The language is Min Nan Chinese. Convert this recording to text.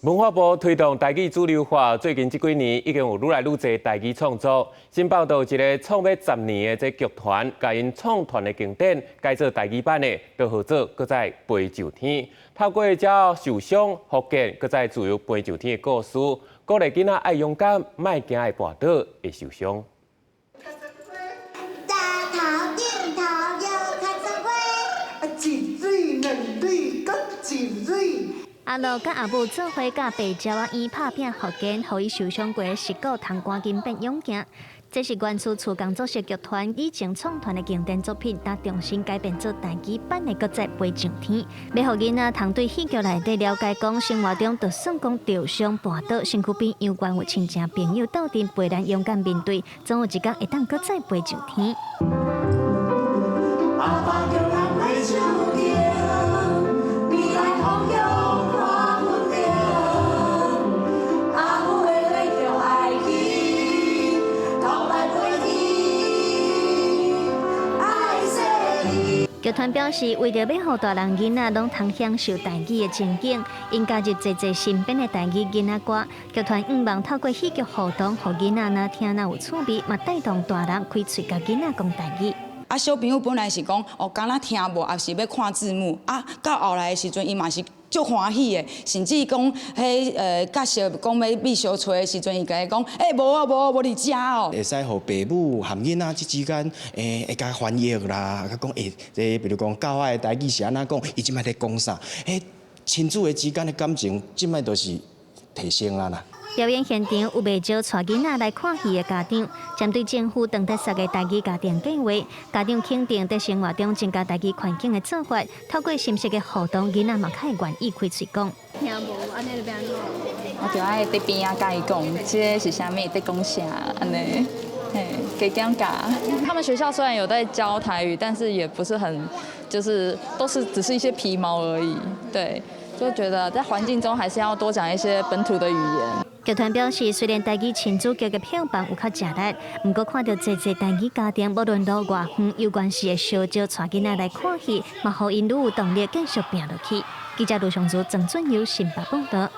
文化部推動台語主流化，最近這幾年已經有愈來愈濟台語創作。新報道一个創欲十年的這劇團，共𪜶創團的經典改做台語版的，就號做閣再飛上天。透過這受傷、復健，閣再自由飛上天的故事，鼓勵囡仔愛勇敢，莫驚會跋倒會受傷。大頭頂頭又較十歲，一蕊兩蕊閣一蕊。阿樂佮阿母做伙教白鳥仔圓拍拚復健，予伊受傷過的膝骨通趕緊變勇健。這是原厝厝工作室劇團以前創團的經典作品，但重新改編做台語版的閣再飛上天，欲予囡仔通對戲劇內底了解講生活中就算講著傷跋倒，身軀邊猶原有親情朋友鬥陣陪咱勇敢面對，總有一工會當閣再飛上天。阿爸叫人飛上天，你來風雨看阮著。阿母的淚就愛去，頭來飛去，愛細膩。劇團表示，為著欲予大人囡仔攏通享受台語的情景，𪜶加入濟濟新編的台語囡仔歌。劇團向望透過戲劇互動，予囡仔若聽若有趣味，嘛帶動大人開喙共囡仔講台語。啊，小朋友本來是講哦，敢若聽無，抑是欲看字幕。啊，到後來的時陣，伊嘛是足歡喜的，甚至講彼角色講欲變相揣的時陣，伊共伊講，欸，無啊無啊，無佇遮哦。會使予爸母和囡仔這之間，會共翻譯啦，佮講欸，這比如講狗仔的台語是按怎講，伊這擺咧講啥？欸，親子的之間的感情，這擺都是提升啊啦。表演現場有袂少帶囡仔來看戲的家長，針對政府當特設的台語家庭計畫，家長肯定佇生活中增加台語環境的做法，透過心適的互動，囡仔嘛較會願意開喙講。聽無，按呢就欲按怎？我就愛佇邊仔共伊講，這个是啥物，佇講啥，按呢，嘿，加減教。他們學校雖然有在教台語，但是也不是很，就是都是只是一些皮毛而已。對，就覺得在環境中還是要多講一些本土的語言。劇團表示，雖然台語親子劇的票房有較吃力，毋過看著濟濟台語家庭，無論路偌遠，猶原是會相招帶囡仔來看戲，嘛予𪜶愈有動力繼續拚落去。記者盧尚祖、曾俊友新北報道。